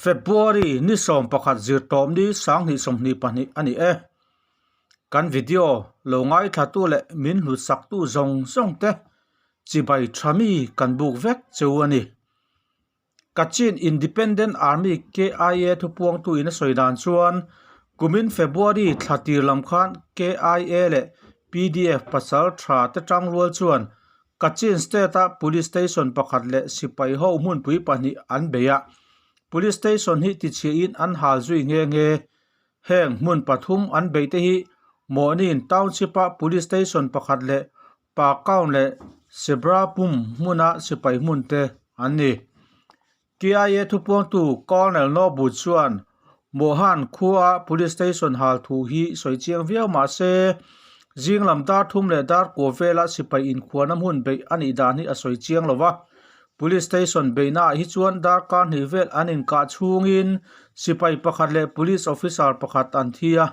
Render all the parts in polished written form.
February ni 11 zirtawpni 2022 a ni e. Kan video lo ngaithlatu leh min hlutsaktu zawng zawng te chibai tha mi kan buk vek cheu a ni. Kachin Independent Army KIA thupuangtu in a sawi dan chuan kumin February thla tir lam khan KIA leh PDF pasal tha te tangrual chuan Kachin State-a Police Station pakhat leh sipai ho hmunpui pahnih an bei a, Police Station hi tichhiahin an hal zui nghe nghe. Heng hmun pathum an beih te hi Mawhnin Township-a Police Station pakhat leh Pakawn leh Sebrapum hmuna sipai hmun te an ni. KIA thupuangtu Colonel Nobu chuan Mohan khua Police Station hal thu hi sawi chiang viau mah se, zing lam dar thum leh dar kua vela sipai inkhuana hmun beih a nih dan hi a sawi chiang lo va. Police Station beihnaah hi chuan darkar hnih vel an inkah chhungin sipai pakhat leh Police Officer pakhat an thi a,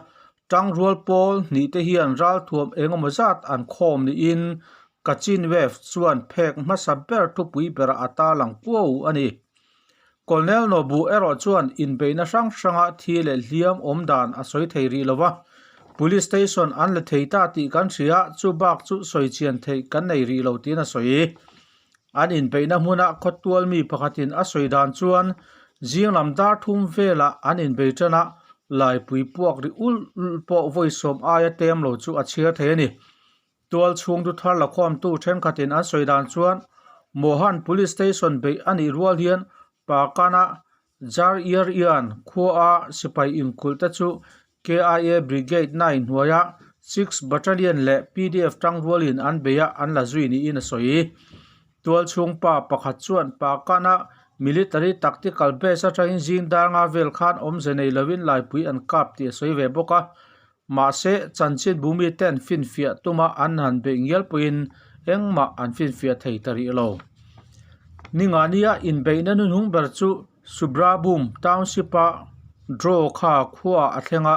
Tangrual pawl hnih te hian ralthuam engemaw zat an khawm niin Kachin Wave chuan phek hmasa ber thupui berah a tarlang kuau a ni. Colonel Nobu erawh chuan inbeihna hrang hranga thi leh hliam awm dan a sawi thei rih lo va, Police Station an la thei ta tih kan hria, chu bak chu sawi chian theih kan nei rih lo tiin a sawi. An inbeihna hmuna khawtual mi pakhatin a sawi dan chuan zing lam dar thum velah an inbei tan a, laipui puak ri ul ul pawh vawi sawm aia tlem lo chu a chhiar thei a ni. Tual chhung du thar lakhawmtu thenkhatin an sawi dan chuan Mohan Police Station beih a nih rual hian Pakana Jar Iar Ian khuaa sipai inkulh te chu KIA Brigade 9 hnuaia 6 Battalion leh PDF tangrualin an bei a, an la zui niin a sawi. Tualchhung pa pakhat chuan Pakana military tactical base atangin zing dar nga vel khan awmze nei lovin laipui an kap tih a sawi ve bawk a. Mahse, chanchin bumi ten finfiah tuma an han beih ngial pawhin engmah an finfiah thei ta rih lo. Ningania inbeihna hnuhnung ber chu Subrabum Township-a Draw kha khuaah a thleng a,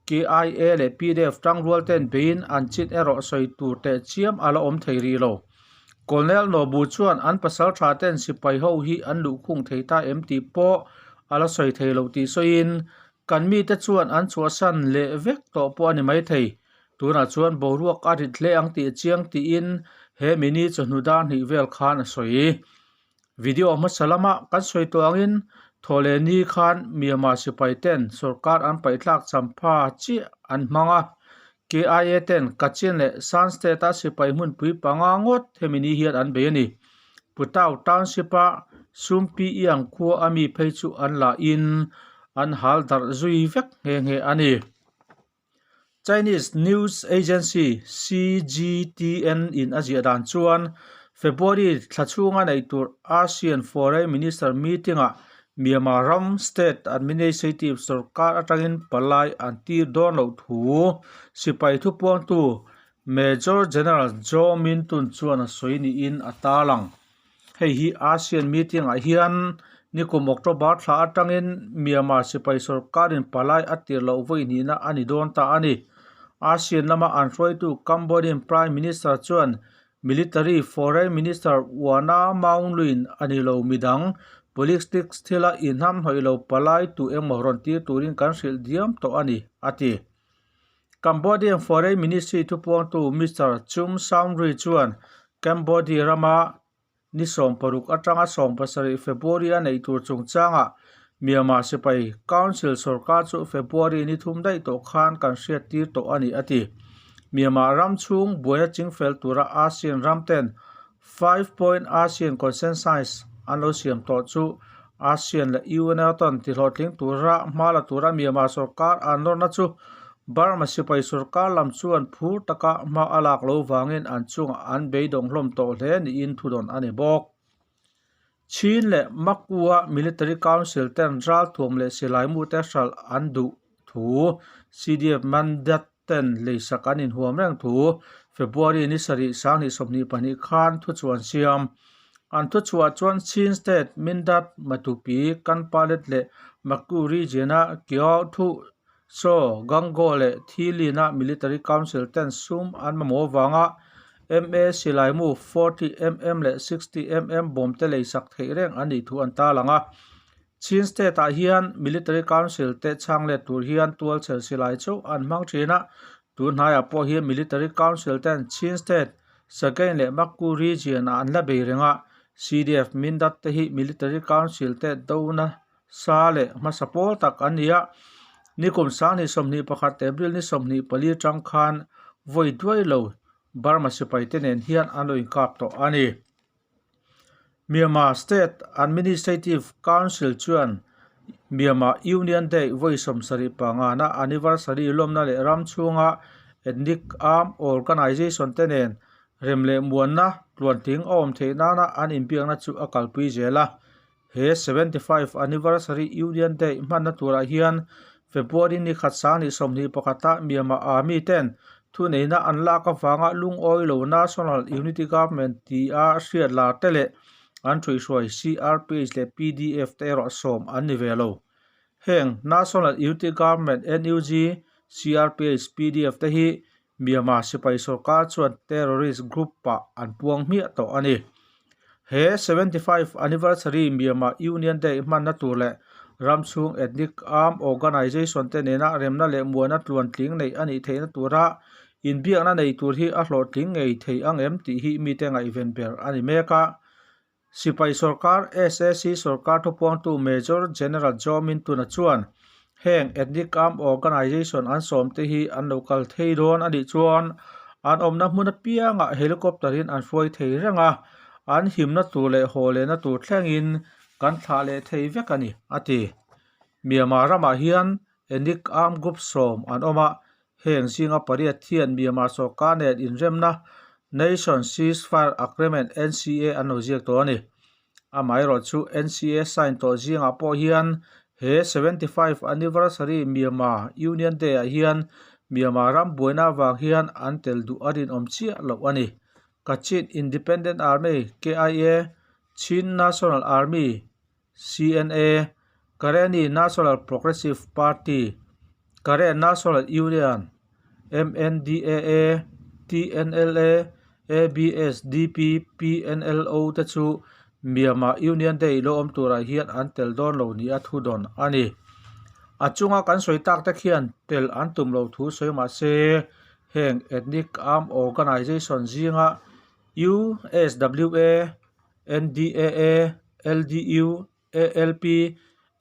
KIA leh PDF tangrual ten beiin an chin erawh sawi tur teh chiam a la awm thei rih lo. Colonel Nobu chuan an pasal tha ten sipai ho hi an luhkhung thei ta em tih pawh a la sawi thei lo tih sawiin, Kan mite chuan an chhuahsan leh vek tawh pawh a ni maithei. Tunah chuan boruak a rit hle ang tih a chiang tiin he mini chawhnu dar hnih vel khan a sawi. Video hmasa lama kan sawi tawh angin Thawhlehni khan Myanmar sipai ten sorkar an paihthlak champha chiah an hmang a, KIA ten Kachin leh Shan State a sipai hmunpui panga ngawt hemi ni hian an bei a ni. Putao Township a Sumpi Iang khua a mi phei chu an la in an hal darh zui vek nghe nghe a ni. Chinese news agency CGTN in a ziah dan chuan February thla chhunga neih tur ASEAN Foreign Minister meeting-ah Myanmar ram state administrative sorkar atangin palai an tir dawn loh thu sipai thupuangtu Major General Zaw Min Tun chuan a sawi niin a tarlang. Hei hi ASEAN meeting-ah hian nikum October thla atangin Myanmar sipai sorkarin palai a tir loh vawi hnihna a ni dawn ta a ni. ASEAN lama an hruaitu Cambodian Prime Minister chuan Military Foreign Minister Wana Maung Lwin a ni lo midang politics thila inhnamhnawih lo palai tu engmaw rawn tir turin kan hrilh diam tawh a ni, a ti. Cambodian Foreign Ministry thupuangtu Mister Chum Sounry chuan Cambodia rama ni 16 atanga 17 February a neih tur chungchangah Myanmar sipai Council sorkar chu February ni thum daih tawh khan kan hriattir tawh a ni a ti. Myanmar ram chhung buaina chingfel tura ASEAN ram ten Five Point ASEAN Consensus an lo siam tawh chu ASEAN leh UNATON tihlawhtling tura hma la tura Myanmar sorkar an nawrna chu Burma sipai sorkar lam chuan phur taka hma a lak lo vangin an chungah an beidawng hlawm tawh hle niin thudawn a ni bawk. Chin leh Makua Military Council ten ralthuam leh silaimute hralh an duh thu CDF Mandat ten leisak an inhuam reng thu February ni sarih 2022 khan thuchhuah an siam. An thuchhuah chuan Chin State, Mindat, Matupi, Kanpalet leh Maku region-a Kyaw-Thu Saw, Gangaw leh Thilin-a Military Council ten sum an mamawh avanga MA silaimu 40mm leh 60mm bawm te leisak theih reng an nih thu an tarlang a. Chin State ah hian Military Council te chhang let tur hian tual chher silai chauh an hmang thin a, tun hnaiah pawh hian Military Council ten Chin State, Sagaing leh Makku Region ah an la bei reng a, CDF Mindat te hi Military Council te dona sa leh hmasa pawl tak an ni a, nikum 2021 April ni 24 atang khan vawi duai lo Burma sipai te nen hian an lo inkap tawh a ni. Myanmar State Administrative Council chuan Myanmar Union Day vawi 75 na anniversary lawmna leh ram chhunga ethnic armed organisation te nen rem leh muanna tluantling a awm theih nana an inbiakna chu a kalpui zel a. He 75 anniversary Union Day hmanna turah hian February ni khat 2021 ah Myanmar Army ten thuneihna an lak avanga lungawi lo National Unity Government tia hriat lar te leh an thuihhruai CRPH leh PDF te erawh sawm an ni ve lo. Heng National Unity Government, NUG, CRPH, PDF te hi Myanmar sipai sorkar chuan terrorist group ah an puang hmiah tawh a ni. He 75 anniversary Myanmar Union Day hmanna tur leh ram chhung ethnic armed organisation te nena remna leh muana tluantling neih a nih theihna tura inbiakna nei tur hi a hlawhtling ngei thei ang em tih hi mite ngaihven ber a ni mek a. Sipai sorkar SAC sorkar thupuangtu Major General Joe Mintuna chuan heng ethnic armed organisation an sawmte hi an lo kal thei dawn a nih chuan an awmna hmun apiangah helicopter in an hruai thei reng a, an himna tur leh haw lehna tur thlengin kan thlah leh thei vek a ni, a ti. Myanmar ramah hian ethnic armed group sawm an awm a, Heng zinga pariat hian Myanmar sorkar nen inremna Nation Ceasefire Agreement, NCA, an lo ziak tawh a ni. Amaherawh chu NCA sign tawh zingah pawh hian he 75 anniversary Myanmar Union Day ah hian Myanmar ram buaina avang hian an tel duh a rinawm chiah loh a ni. Kachin Independent Army, KIA, Chin National Army, CNA, Karenni National Progressive Party, Karen National Union, MNDAA, TNLA, ABSDP, PNLO te chu Myanmar Union Day lo awm turah hian an tel dawn lo nia thu dawn a ni. A chunga kan sawi tak te khian tel an tum lo thu sawi mah se heng ethnic armed organisation zinga USWA, NDAA, LDU, ALP,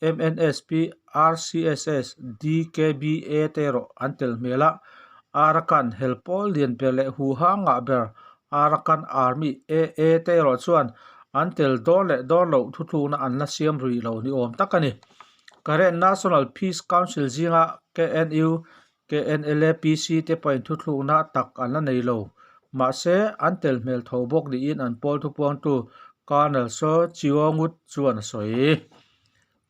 MNSP, RCSS, DKBA te erawh an tel hmel a, Arakan helpawl lian ber leh huha ngah ber Arakan Army, AA, te erawh chuan an tel dawn leh dawn loh thuthlukna an la siam rih lo ni awm tak a ni. Karen National Peace Council zinga KNU, KNLAPC te pawhin thuthlukna tak an la nei lo. Mahse, an tel hmel tho bawk niin an pawl thupuangtu Colonel Saw Chiawngut chuan a sawi.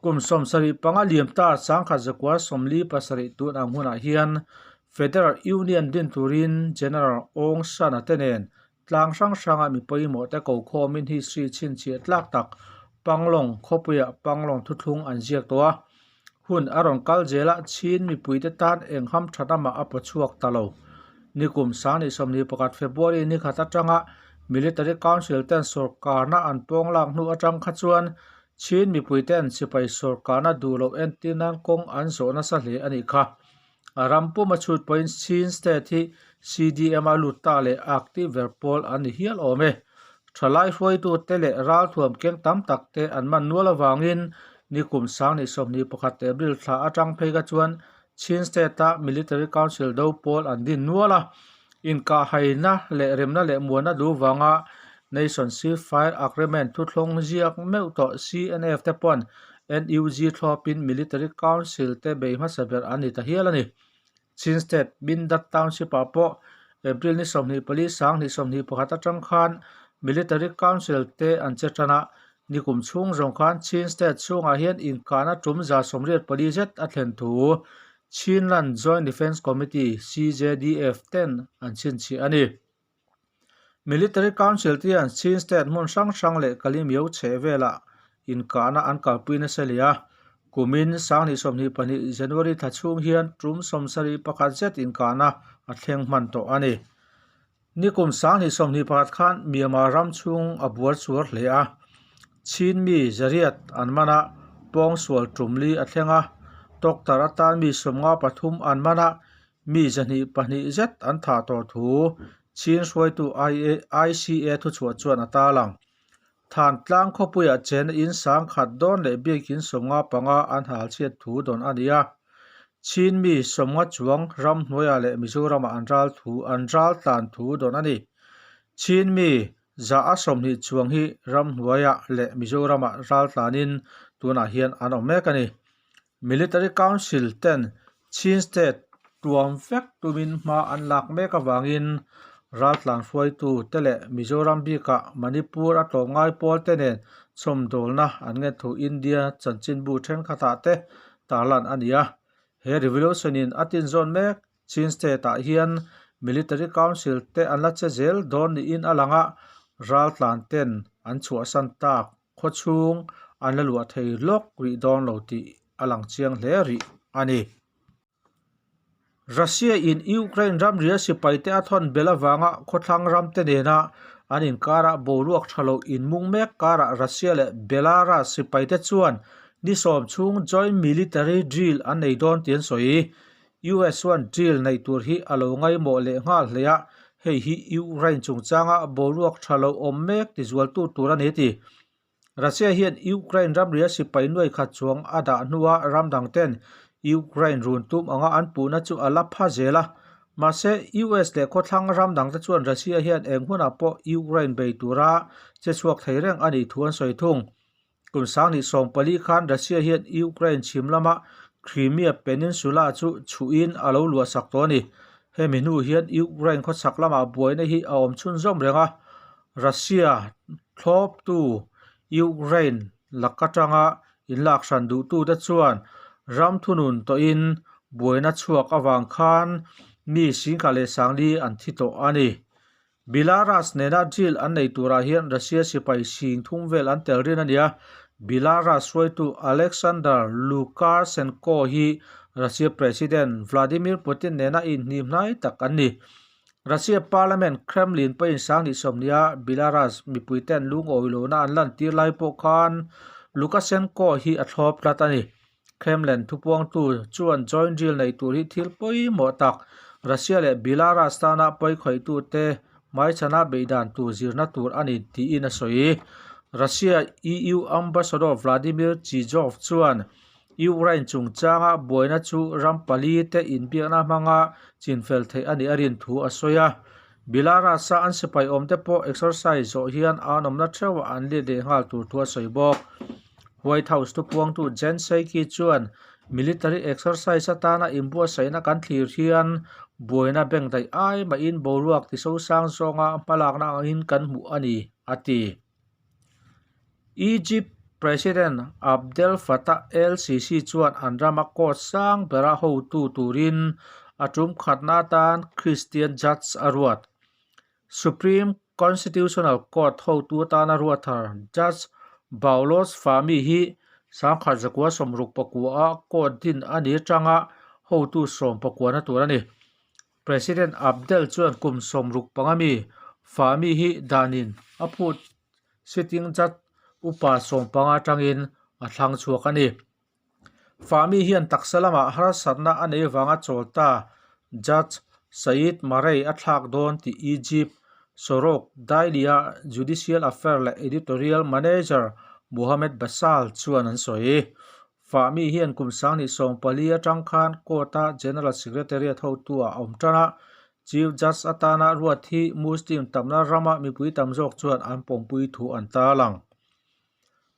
Kum 75 liam ta 1947 tun ang hunah hian Federal Union din turin General Aung San-a te nen tlang hrang hranga mi pawimawh te ko khawmin history chhinchhiah tlak tak Panglong khawpuiah Panglong thuthlung an ziak tawh a. Hun a rawn kal zel a, Chin mipuite tan eng ham tha ramah a paw chhuak ta lo. Nikum 2021 February ni khat atanga Military Council ten sawrkarna an pawng lak hnu atang kha chuan Chin mipuiten sipai sawrkarna duh loh entir nan kawng an zawh nasa hle a nih kha. A ram puma chhut pawhin Chin State hi CDM a lut ta leh active ber pawl an ni hial awm e. Thalai hruaitute leh ralthuam keng tam tak te an man nual avangin nikum 2021 April thla atang phei kha chuan Chin State-a Military Council do pawl an din nual a. Inkahhaina leh remna leh muanna duh vanga Nation Ceasefire Agreement thuthlawng ziak meuh tawh CNF te pawn NUG thlawpin Military Council te bei hmasa ber an ni ta hial a ni. Chin State Mindat Township-ah pawh April ni 24 2021 atang khan Military Council te an che tan a, nikum chhung zawng khan Chin State chhungah hian inkahna tum 84 zet a thlen thu Chinland Joint Defence Committee, CJDF, ten an chhinchhiah a ni. Military Council te hian Chin State hmun hrang hrang leh Kalimyo chheh velah inkahna an kalpui nasa leh a, kumin 2022 January thla chhung hian tum 71 zet inkahna a thleng hman tawh a ni. Nikum 2021 khan Myanmar ram chhung a buar chuar hle a, Chin mi zariat an man a, pawngsual tum li a thleng a, doctor atan mi 53 an man a, mi 202 zet an thah tawh thu Chin hruaitu ICA thuchhuah chuan a tarlang. Thantlang khawpuiah chena in sangkhat dawn leh biakin 55 an hal chhiat thu dawn a ni a. Chin mi 50 chuang ramhnuaiah leh Mizoramah an ral thu an ral tlan thu dawn a ni. Chin mi 120 chuang hi ramhnuaiah leh Mizoramah ral tlanin tunah hian an awm mek a ni. Military Council ten Chin State tuam vek tumin hma an lak mek avangin raltlan hruaitu te leh Mizoram bikah Manipur a tlawmngai pawl te nen chhawmdawlna an ngen thu India chanchinbu thenkhatah te tarlan a ni a. He revolution in a tinzawn mek Chin State ah hian Military Council te an la che zel dawn niin a lang a, raltlan ten an chhuahsan tak Khaw chhung an la luah thei lawk rih dawn lo tih a lang chiang hle rih a ni. Russia in Ukraine ramria sipai te a thawn bel avanga khawthlang ram te nena an inkarah boruak tha lo inmung mek karah Russia leh Belarus sipai te chuan ni sawm chhung joint military drill an nei dawn tih an sawi. US chuan drill neih tur hi a lo ngaimawh leh nghal hle a, hei hi Ukraine chungchanga boruak tha lo awm mek tizualtu tur a ni ti. Russia hian Ukraine ramria sipai nuai khat chuang a dah hnua ram dang ten Ukraine run tum anga an puhna chu a la pha zel a. Mahse, US leh khawthlang ram dangte chuan Russia hian eng hunah pawh Ukraine bei tura che chhuak thei reng a nih thu an sawi thung. Kum 2014 khan Russia hian Ukraine chhim lama Crimea Peninsula chu chhuhin a lo luahsak tawh a ni. Hemi hnu hian Ukraine khawchhak lamah buaina hi a awm chhunzawm reng a, Russia thlawptu Ukraine lak atanga inlak hran duhtute chuan ram thunun tawhin buaina chhuak avang khan mi 10,400 an thi tawh a ni. Belarus nena drill an nei turah hian Russia sipai sing thum vel an tel rin a ni a, Belarus hruaitu Alexander Lukashenko hi Russia President Vladimir Putin nena inhnim hnai tak an ni. Russia Parliament Kremlin pawhin 2020-a Belarus mipuiten lungawi lohna an lantir lai pawh khan Lukashenko hi a thlawp tlat a ni. Kremlin thupuangtu chuan joint drill nei tur hi thil pawimawh tak Russia leh Belarus tana pawikhawitute hmaichhana beihdan tur zirna tur a ni tiin a sawi. Russia EU Ambassador Vladimir Chizhov chuan Ukraine chungchanga buaina chu ram pali te inbiakna hmanga chinfel theih a nih a rin thu a sawi a. Belarus-a an sipai awmte pawh exercise zawh hian an awmna theuhah an let leh nghal tur thu a sawi bawk. White House thupuangtu Jen Psaki chuan military exercise atana inbuatsaihna kan thlir hian buaina bank daih ai mahin boruak tisosang zawnga hmalakna angin kan hmuh a ni, a ti. Egypt President Abdel Fattah el-Sisi chuan an rama court sang bera hotu turin a tum khatna atan Christian judge a ruat. Supreme Constitutional Court hotu atana ruat thar Judge Boulos Fahmy hi 1969-a court din a ni atanga hotu sawmpakuana tur a ni. President Abdel chuan kum 65 mi Fahmy hi danin a phut sitting judge upa 15 atangin a thlang chhuak a ni. Fahmy hian taksa lamah harsatna a nei vanga chawl ta Judge Said Marei a thlak dawn tih Egypt Sorok Daily-a Judicial Affair leh Editorial Manager Mohamed Basal chuan an sawi. Fahmy hian kum 2014 atang khan court-a General Secretariat hotu-ah a awm tan a, Chief Judge atana ruat hi Muslim tamna rama mipui tam zawk chuan an pawmpui thu an tarlang.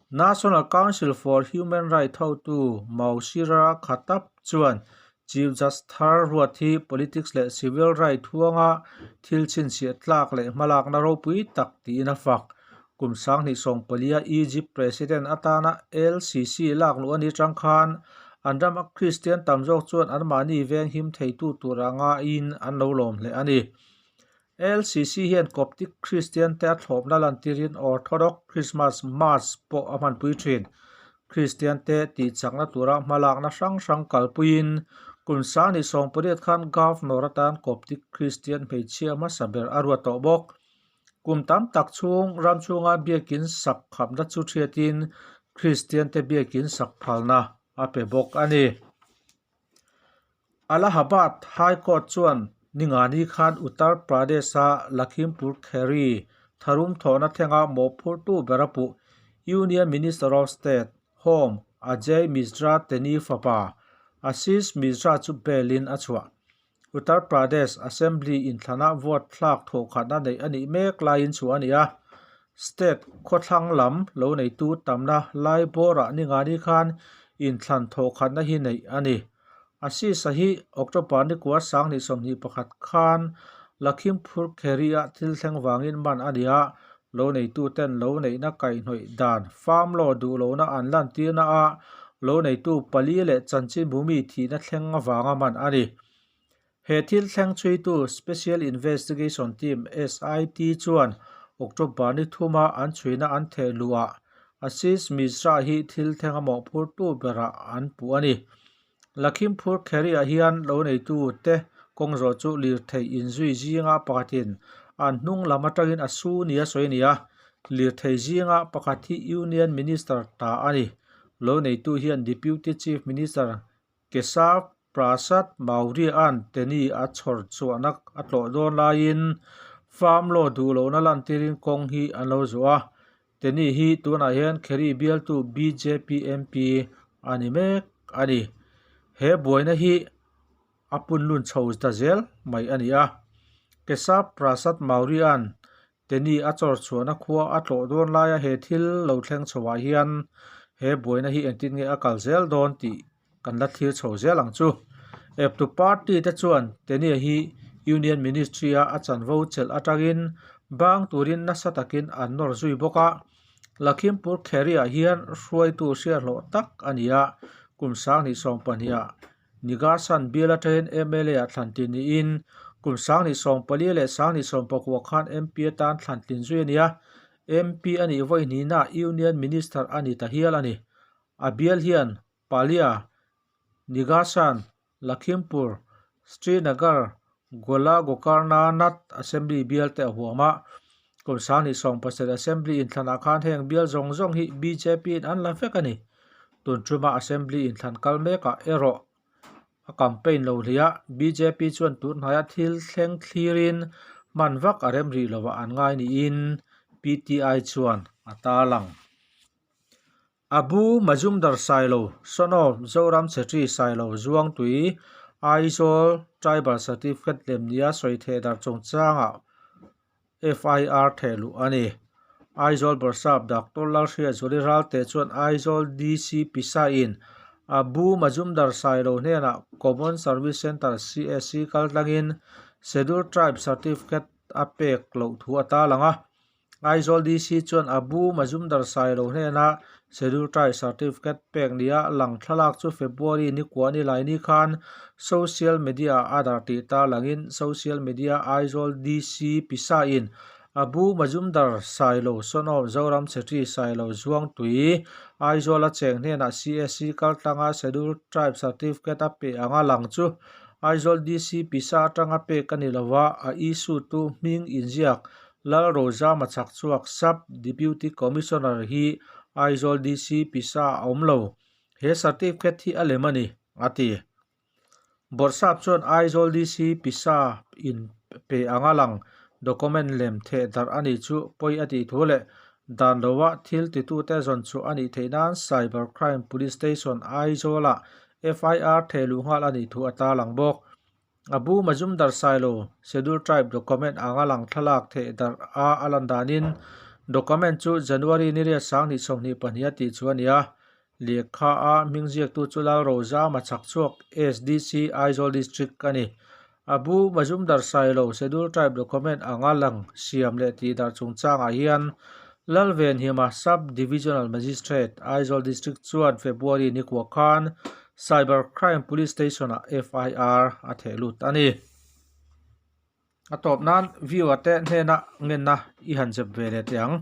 National Council for Human Rights hotu Maushira Khattab chuan Chief Judge thar ruat hi politics leh civil right huanga thil chhinchhiah tlak leh hmalakna ropui tak tiin a fak. Kum 2014-a Egypt President atana el-Sisi lak luh a ni tang khan an rama Christian tam zawk chuan anmahni veng him theitu tur anga in an lo lawm hle a ni. El-Sisi hian Coptic Kristiante a thlawpna lantirin Orthodox Christmas Mass pawh a hmanpui thin. Kristiante tihchakna tura hmalakna hrang hrang kalpuiin kum 2018 khan Governor atan Coptic Kristian hmeichhia hmasa ber a ruat tawh bawk. Kum tam tak chhung ram chhunga biakin sak khapna chu thiatin. Kristiante biakin sak phalna a pe bawk a ni. Allahabad High Court chuan Ningani khan Uttar Pradesh-a Lakhimpur Kheri tharum thawhna thlenga mawhphurtu ber a puh Union Minister of State, Home, Ajay Mishra Teni fapa Ashish Mishra chu bail-in a chhuah. Uttar Pradesh Assembly inthlana vote thlak thawhkhatna neih a nih mek laiin chhuah a ni a, state khawthlang lam lo neitu tamna lai bawrah ningani khan inthlan thawhkhatna hi neih a ni. Asisa hi October nikua 2021 khan Lakhimpur Kheri-a thil thleng vangin man a ni a, lo neituten lo neihna kaihhnawih dan farm law duh lohna an lantirna ah lo neitu pali leh chanchinbumi thihna thleng avanga man a ni. He thil thleng chhuitu Special Investigation Team, SIT, chuan October ni thuma an chhuina an theh luhah Ashish Mishra hi thil thlenga mawhphurtu berah an puh a ni. Lakhimpur Kheri-ah hian lo neitute kawng zawh chu lirthei inzui zinga pakhatin an hnung lam atangin a su nia sawi a ni a, lirthei zinga pakhat hi Union Minister ta a ni. Lo neitu hian Deputy Chief Minister Keshav Prasad Maurya-a'n Teni a chhawr chhuahna a tlawh dawn laiin farm law duh lohna lantirin kawng hi an lo zawh a, Teni hi tunah hian Kheri bialtu bjp MP a ni mek a ni. He buaina hi a punlun chho ta zel mai a ni a. Keshav Prasad Maurya-a'n Teni a chawr chhuahna khua a tlawh dawn laia he thil lo thleng chhoah hian he buaina hi engtin nge a kal zel dawn tih kan la thlir chho zel ang chu. Eptu party te chuan Tenia hi Union Ministry a a chanvo chelh atangin bang turin nasa takin an nawr zui bawk a. Lakhimpur Kheri-ah hian hruaitu hriathlawh tak a ni a, kum 2022 ah Nigasan bial atangin mla ah thlantlin niin kum 2024 leh 2019 khan MP atan thlantlin zui a ni a, MP a nih vawi hnihnaah Union Minister a ni ta hial a ni. A bial hian Palia, Nigasan, Lakhimpur, Srinagar, Gola Gokarna Nath Assembly bial te a huam a. Kum 2017 Assembly inthlanah khan heng bial zawng zawng hi bjp in an la vek a ni. Tun tuma Assembly inthlan kal mekah erawh a campaign lo hliah bjp chuan tun hnaia thil thleng thlirin hman vak a rem rih lovah an ngai niin PTI chuan a tarlang. Abu Majumdar Sailo, Sono, Zoram Chhetri Sailo, Zuangtui, Aizawl Tribal Certificate lem nia sawi theh dar chungchangah FIR theh luh a ni. Aizawl Bawrhsap Doctor Lalhriatzuali Ralte chuan Aizawl DC Pisa-in Abu Majumdar Sailo hnenah Common Service Centre, CSC, kaltlangin Schedule Tribe Certificate a pek loh thu a tarlang a. Aizawl DC chuan Abu Majumdar Sailo hnena Schedule Tribe Certificate pek nia lang thlalak chu February ni kua ni lai ni khan social media ah a dar tih tarlangin social media Aizawl DC pisa-in Abu Majumdar Sailo son of Zoram Chhetri Sailo Zuangtui Aizawl a cheng hnenah CSC kaltlanga Schedule Tribe Certificate a pe anga lang chu Aizawl DC pisa atanga pek a ni lova a issue tu hming inziak Lalrozama chhakchhuak Sub Deputy Commissioner hi Aizawl DC pisa a awm lo. He certificate hi a lem a ni, a ti. Bawrhsap chuan Aizawl DC pisa in pe anga lang document lem theh darh a nih chu pawi a tih thu leh dan loa thil titute zawn chhuah a nih theih nan Cyber Crime Police Station Aizawl-ah FIR theh luh nghal a nih thu a tarlang bawk. Abu Majumdar Sailo, Schedule Tribe document anga lang thlalak theih darh a a lan danin document chu January ni riat 2022 a tih chu a ni a. Lehkha a hming ziaktu chu Lalrozama Chhakchhuak, SDC, Aizawl District a ni. Abu Majumdar Sailo, Schedule Tribe document anga lang siam leh tih darh chungchangah hian Lalvenhima Sub Divisional Magistrate, Aizawl District chuan February ni kua khan Cyber Crime Police Station-ah FIR a theh lut a ni. A tawp nan viewer te hnena ngenna i han zep ve leh teh ang.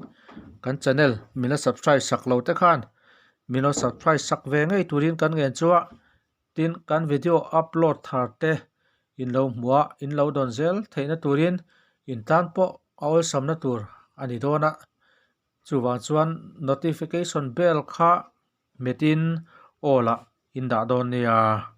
Kan channel min la subscribe sak lo te khan min lo subscribe sak ve ngei turin kan ngen chu a. Tin, kan video upload thar te in lo hmuh a, in lo dawn zel theihna turin in tan pawh a awlsamna tur a ni dawn a. Chuvang chuan notification bell kha metin all ah in dah dawn nia.